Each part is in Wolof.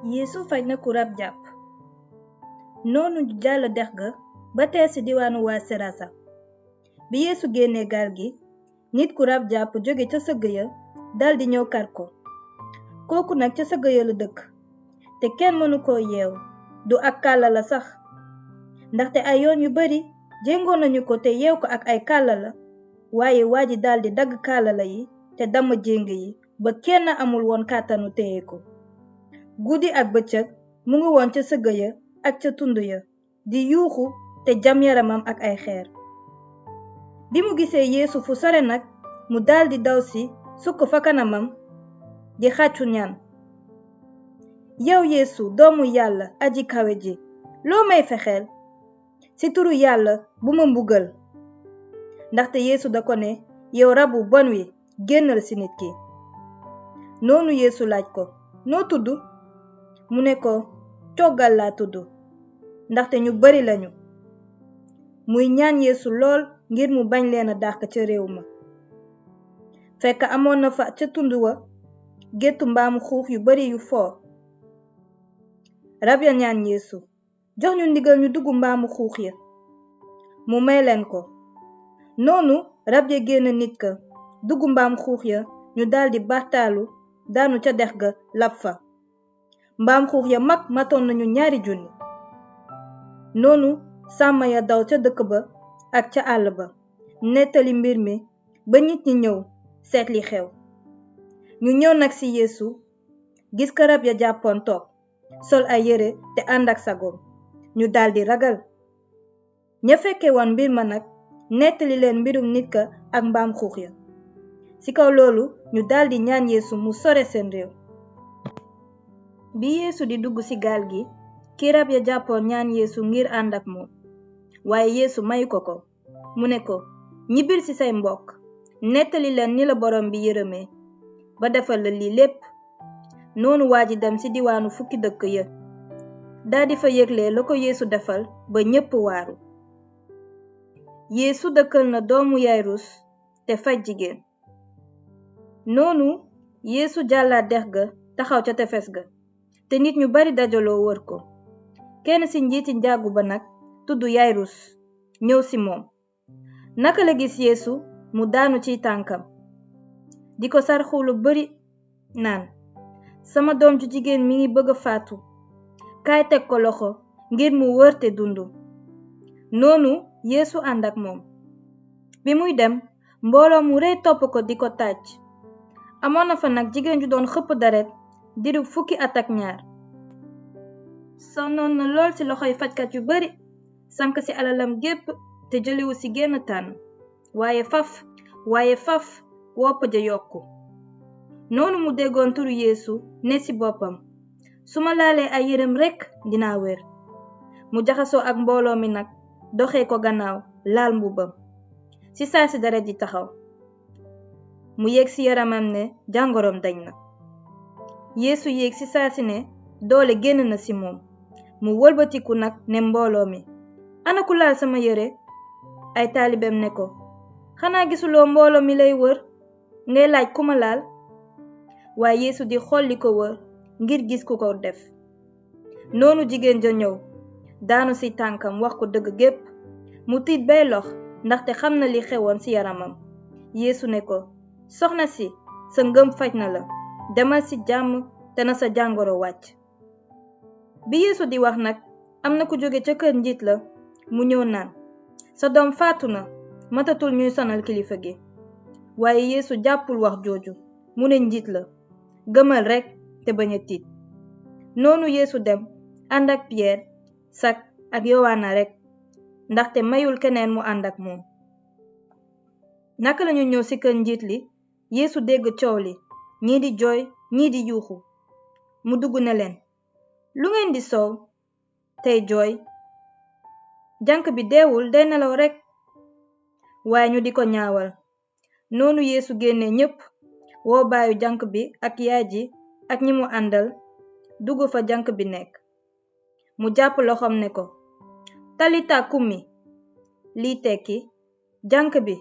Yeesu faj na ku rab jàpp. noonu ñu jàll dex ga ba teer ci diwaanu waa Serasa. bi Yeesu génnee gaal gi nit ku rab jàpp jóge ca sëgg ya daldi ñëw kar ko. kooku nag ca sëgg ya la dëkk te kenn mënu koo yeew, du ak kàlla la sax, ndaxte ay yoon yu bari jéngoon nañu ko te yeew ko ak ay kàlla la, waaye waa ji daldi dagg kàlla la yi te damm jéng yi ba kenn amul woon kàttanu téye ko. guddi ak bëccëg mu ngi woon ca sëgg ya ak ca tund ya di yuuxu te jam yaramam ak ay xeer. bi mu gisee Yeesu fu sore nag mu daldi daw si sukk fa kanamam di xàccu ñaan. yow Yeesu, doomu Yàlla aji kawe ji, loo may fexeel? ci turu Yàlla bu ma mbugal. ndaxte Yeesu da ko ne, yow rabu bon wi, génnal ci nit ki. noonu Yeesu laaj ko, noo tudd? mu ne ko, coggal laa tudd, ndaxte ñu bari lañu. muy ñaan Yeesu lool ngir mu bañ leen a dàq ca réew ma. fekk amoon na fa ca tund wa géttu mbaamu xuux yu bari yu foor. rab ya ñaan Yeesu, jox ñu ndigal ñu dugg mbaamu xuux ya. mu may leen ko. noonu rab ya génn nit ka dugg mbaam xuux ya, ñu daldi baxtaalu daanu ca dex ga lab fa. mbaam xuux ya mag matoon nañu 2,000. noonu sàmm ya daw ca dëkk ba ak ca àll ba nettali mbir mi ba nit ñi ñëw seet li xew. ñu ñëw nag ci Yeesu gis ka rab ya jàppoon toog sol ay yére te ànd ak sagoom, ñu daldi ragal. ña fekke woon mbir ma nag nettali leen mbirum nit ka ak mbaam xuux ya. ci kaw loolu ñu daldi ñaan Yeesu mu sore seen réew. bi Yeesu di dugg ci gaal gi ki rab ya jàppoon ñaan Yeesu ngir ànd ak moom, waaye Yeesu mayu ko ko. mu ne ko, ñibbil ci say mbokk, nettali leen ni la borom bi yërëmee ba defal la lii lépp. noonu waa ji dem ci diwaanu fukki dëkk ya daldi fa yëgle la ko Yeesu defal ba ñépp waaru. Yeesu dëkkal na doomu Yayrus te faj jigéen. noonu Yeesu jàllaat dex ga taxaw ca tefes ga te nit ñu bari dajaloo wër ko. kenn ci njiiti njàggu ba nag tudd Yayrus ñëw ci moom. naka la gis Yeesu mu daanu ciy tànkam di ko sarxu lu bari naan, sama doom ju jigéen mi ngi bëgg a faatu, kaay teg ko loxo ngir mu wër te dundu. noonu Yeesu ànd ak moom. bi muy dem mbooloo mu rëy topp ko di ko tàcc. amoon na fa nag jigéen ju doon xëpp deret diiru 12 at. sonnoon na lool ci loxoy fajkat yu bari, sank ci alalam gépp te jëliwu ci genn tànn, waaye faf wopp ja yokku. noonu mu déggoon turu Yeesu ne ci boppam, su ma laalee ay yërem rekk dinaa wér. mu jaxasoo ak mbooloo mi nag doxee ko gannaaw laal mbubbam. ci saa si deret ji taxaw. mu yéeg ci yaramam ne jàngoroom dañ na. Yeesu yéeg ci saa si ne doole génn na ci moom. mu wëlbatiku nag ne mbooloo mi, ana ku laal sama yére? ay taalibeem ne ko, xanaa gisuloo mbooloo mi lay wër ngay laaj ku ma laal? waaye Yeesu di xool li ko wër ngir gis ku ko def. noonu jigéen ja ñëw daanu ci tànkam wax ko dëgg gépp. mu tiit bay lox ndaxte xam na li xewoon ci yaramam. Yeesu ne ko, soxna si, sa ngëm faj na la, demal ci jàmm te na sa jàngoro wàcc. bi Yeesu di wax nag am na ku jóge ca kër njiit la mu ñëw naan, sa doom faatu na, matatul ñuy sonal kilifa gi. waaye Yeesu jàppul wax jooju, mu ne njiit la, gëmal rekk te bañ a tiit. noonu Yeesu dem ànd ak Piyeer, Sak ak Yowaana rekk, ndaxte mayul keneen mu ànd ak moom. naka lañu ñëw ci kër njiit li, Yeesu dégg coow li, ñii di jooy ñii di yuuxu. mu dugg ne leen, lu ngeen di soow tey jooy? janq bi deewul, day nelaw rekk. waaye ñu di ko ñaawal. noonu Yeesu génne ñépp, woo baayu janq bi ak yaay ji ak ñi mu àndal, dugg fa janq bi nekk. mu jàpp loxoom ne ko, talita kumi, lii tekki, janq bi,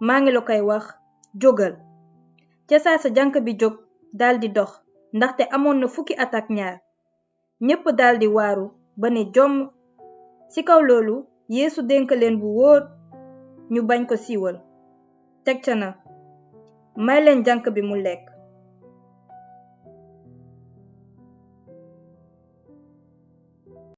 maa ngi la koy wax, jógal. ca saa sa janq bi jóg daldi dox, ndaxte amoon na 12 at ak ñaar. ñépp daldi waaru ba ne jomm. ci kaw loolu Yeesu dénk leen bu wóor ñu bañ ko siiwal. teg ca na may leen jànq bi mu lekk.